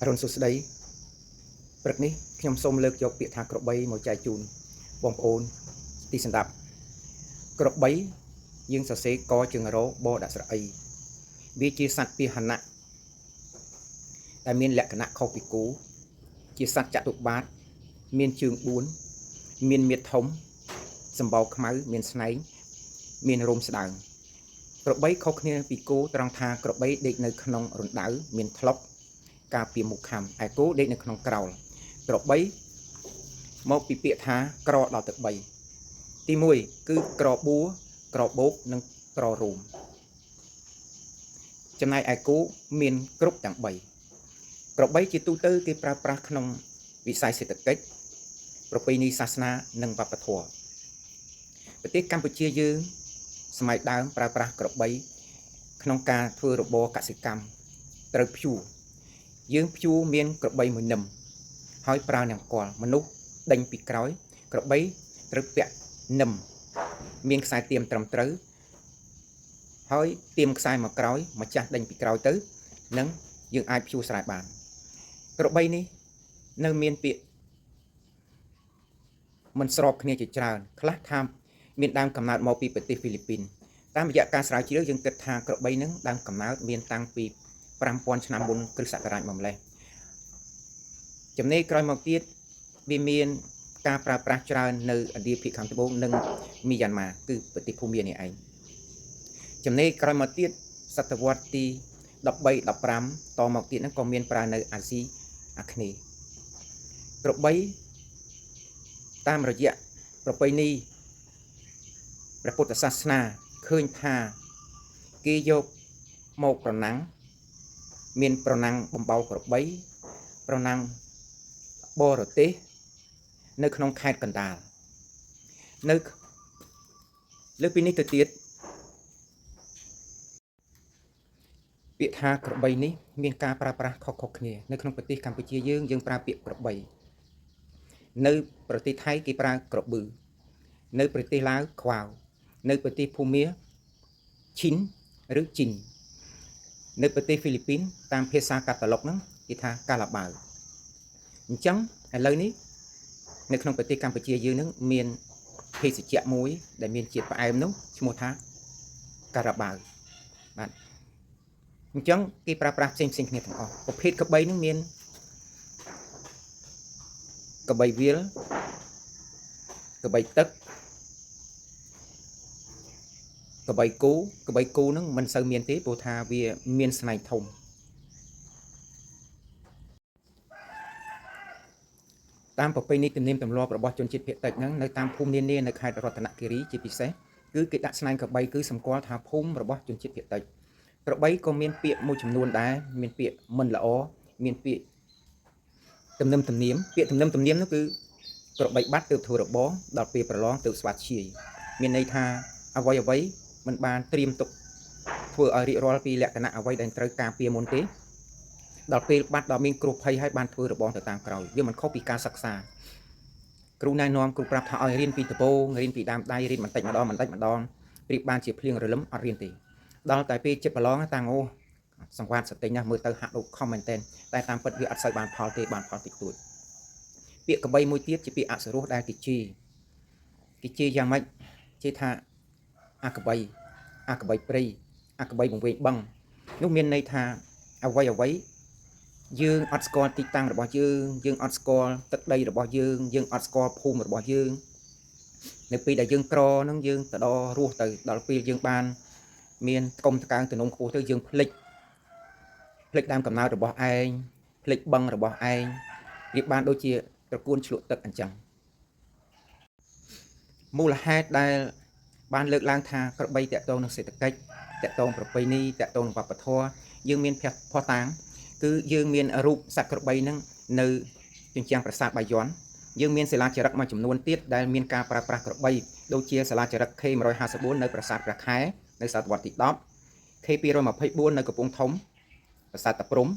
អរុណសួស្តីព្រឹកនេះខ្ញុំសូមលើកយកពាក្យថាក្របីមកចែកជូនបងប្អូនទីសន្តាប់ក្របីយើងសរសេរកជើងរបដាក់ស្រអីវាជាសត្វពាហនៈដែលមានលក្ខណៈខុសពីគោជាសត្វចតុបាតមានជើង4មានមាឌធំសម្បោរខ្មៅមានស្នែងមានរោមស្ដើងក្របីខុសគ្នាពីគោត្រង់ថាក្របីដេកនៅក្នុងរណ្ដៅមានថ្លុកការពារមុខខំឯគោដេកនៅក្នុងក្រោលក្របីមកពីពាក្យថាក្រដល់ទៅ3ទី1គឺក្របួក្របោកនិងក្ររោមចំណែកឯគោមានគ្រប់ទាំង3ក្របីជាទូទៅគេប្រើប្រាស់ក្នុងវិស័យសេដ្ឋកិច្ចប្រពៃណីសាសនានិងវប្បធម៌ប្រទេសកម្ពុជាយើងសម័យដើមប្រើប្រាស់ក្របីក្នុងការធ្វើរបរកសិកម្មត្រូវភ្ជួរយើងភ្ជួរមានក្របីមួយនឹមហើយប្រើនង្គ័លមនុស្សដេញពីក្រោយក្របីត្រូវពាក់នឹមមានខ្សែទៀមត្រឹមត្រូវហើយទៀមខ្សែមកក្រោយម្ចាស់ដេញពីក្រោយទៅនឹងយើងអាចភ្ជួរស្រែបានក្របីនេះនៅមានពាក្យមិនស្របគ្នាជាច្រើនខ្លះថាមានដើមកំណើតមកពីប្រទេសហ្វីលីពីនតាមរយៈការស្រាវជ្រាវយើងគិតថាក្របីនឹងដើមកំណើតមានតាំងពី5000ឆ្នាំមុនគ្រិស្តសករាជមកម្លេះចំណេះក្រោយមកទៀតវាមានការប្រើប្រាស់ច្រើននៅឥណ្ឌាភាគខាងត្បូងនិងមីយ៉ាន់ម៉ាគឺប្រទេសភូមានេះឯងចំណេះក្រោយមកទៀតសតវត្សទី13 15តមកទៀតហ្នឹងក៏មានប្រើនៅអាស៊ីអាគ្នេយ៍ក្របីតាមរយៈប្រពៃណីព្រះពុទ្ធសាសនាឃើញថាគេយកមកប្រណាំងមានប្រណាំងបំបៅក្របីប្រណាំងបរទេសនៅក្នុងខេត្តកណ្ដាលនៅលើពីនេះទៅទៀតពាក្យថាក្របីនេះមានការប្រើប្រាស់ខុសៗគ្នានៅក្នុងប្រទេសកម្ពុជាយើងយើងប្រើពាក្យក្របីនៅប្រទេសថៃគេប្រើក្របឺនៅប្រទេសឡាវខ្វាវនៅប្រទេសភូមាឈិនឬជីននៅប្រទេសហ្វីលីពីនតាមភាសាកាតាឡុកហ្នឹងគេថាកាឡាបាវអញ្ចឹងឥឡូវនេះនៅក្នុងប្រទេសកម្ពុជាយើងនឹងមានភេសជ្ជៈមួយដែលមានជាតិផ្អែមនោះឈ្មោះថាការ៉ាបាវបាទអញ្ចឹងគេប្រើប្រាស់ផ្សេងផ្សេងគ្នាទាំងអស់ប្រភេទក្របីនឹងមានក្របីវាលក្របីទឹកក្របីគោក្របីគោនឹងមិនសូវមានទេព្រោះថាវាមានស្នែងធំតាមប្រពៃណីទំនៀមទម្លាប់របស់ជនជាតិភាគតិចហ្នឹងនៅតាមភូមិនានានៅខេត្តរតនគិរីជាពិសេសគឺគេដាក់ស្នែងក្របីគឺសម្គាល់ថាភូមិរបស់ជនជាតិភាគតិចក្របីក៏មានពាក្យមួយចំនួនដែរមានពាក្យមិនល្អមានពាក្យទំនឹមទំនៀមពាក្យទំនឹមទំនៀមនោះគឺក្របីបាត់ទើបធ្វើរបងដល់ពេលប្រឡងទើបស្វាត់ឈាយមានន័យថាអ្វីអ្វីមិនបានត្រៀមទុកធ្វើឲ្យរៀបរាល់ពីលក្ខណៈអ្វីដែលត្រូវការពារមុនទេដល់ពេលបាត់ដល់មានគ្រោះភ័យហើយបានធ្វើរបងទៅតាមក្រោយវាមិនខុសពីការសិក្សាគ្រូណែនាំគ្រូប្រាប់ថាឲ្យរៀនពីដំបូងរៀនពីដើមដៃរៀនបន្តិចម្ដងបន្តិចម្ដងប្រៀបបានជាភ្លៀងរលឹមអត់រៀនទេដល់តែពេលចិត្តប្រឡងតាំងអូសង្វាតសតិញណាស់មើលទៅហាក់ដូចខំមែនតែនតែតាមពិតវាអត់សូវបានផលទេបានផលតិចតួចពាក្យកបីមួយទៀតជាពាក្យអសុរោះដែលគេជេរគេជេរយ៉ាងម៉េចជេរថាអាកបីអាកបីព្រៃអាកបីបង្វែងបឹងនោះមានន័យថាអ្វីអ្វីយើងអត់ស្គាល់ទីតាំងរបស់យើងយើងអត់ស្គាល់ទឹកដីរបស់យើងយើងអត់ស្គាល់ភូមិរបស់យើងនៅពេលដែលយើងក្រហ្នឹងយើងទៅដល់រស់ទៅដល់ពេលយើងបានមានកុំតកើងទំនំខ្ពស់ទៅយើងភ្លេចភ្លេចដើមកំណើតរបស់ឯងភ្លេចបឹងរបស់ឯងរៀបបានដូចជាត្រកួនឆ្លក់ទឹកអញ្ចឹងមូលហេតុដែលបានលើកឡើងថាក្របីតកតងនឹងសេដ្ឋកិច្ចតកតងប្រពៃណីតកតងនឹងវប្បធម៌យើងមានភស្តុតាងគឺយើងមានរូបសត្វក្របីហ្នឹងនៅជញ្ជាំងប្រាសាទបាយ័នយើងមានសិលាចារឹកមួយចំនួនទៀតដែលមានការប្រើប្រាស់ក្របីដូចជាសិលាចារឹក K154 នៅប្រាសាទព្រះខែនៅសតវត្សទី10 K224 នៅកំពង់ធំប្រាសាទតាព្រំ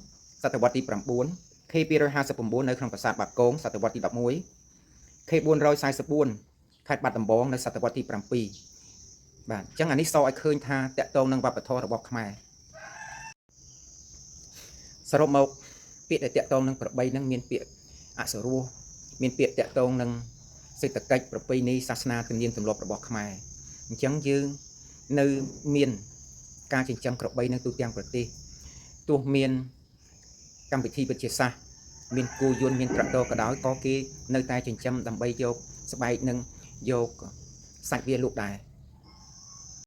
សតវត្សទី9 K259 នៅក្នុងប្រាសាទបាគងសតវត្សទី11 K444 ខេត្តបាត់ដំបងនៅសតវត្សទី7បាទអញ្ចឹងអានេះសឲ្យឃើញថាតកតងនឹងវប្បធម៌របស់ខ្មែរសរុបមក ពាក្យដែលតាក់ទងនឹងក្របីហ្នឹងមានពាក្យអសុរោះមានពាក្យតាក់ទងនឹងសេដ្ឋកិច្ចប្រពៃណីសាសនាទំនៀមទម្លាប់របស់ខ្មែរអញ្ចឹងយើងនៅមានការចិញ្ចឹមក្របីនៅទូទាំងប្រទេសទោះមានកម្មវិធីវិទ្យាសាស្ត្រមានគោយន្តមានត្រាក់ទ័រក៏ដោយក៏គេនៅតែចិញ្ចឹមដើម្បីយកស្បែកនិងយកសាច់វាលក់ដែរ។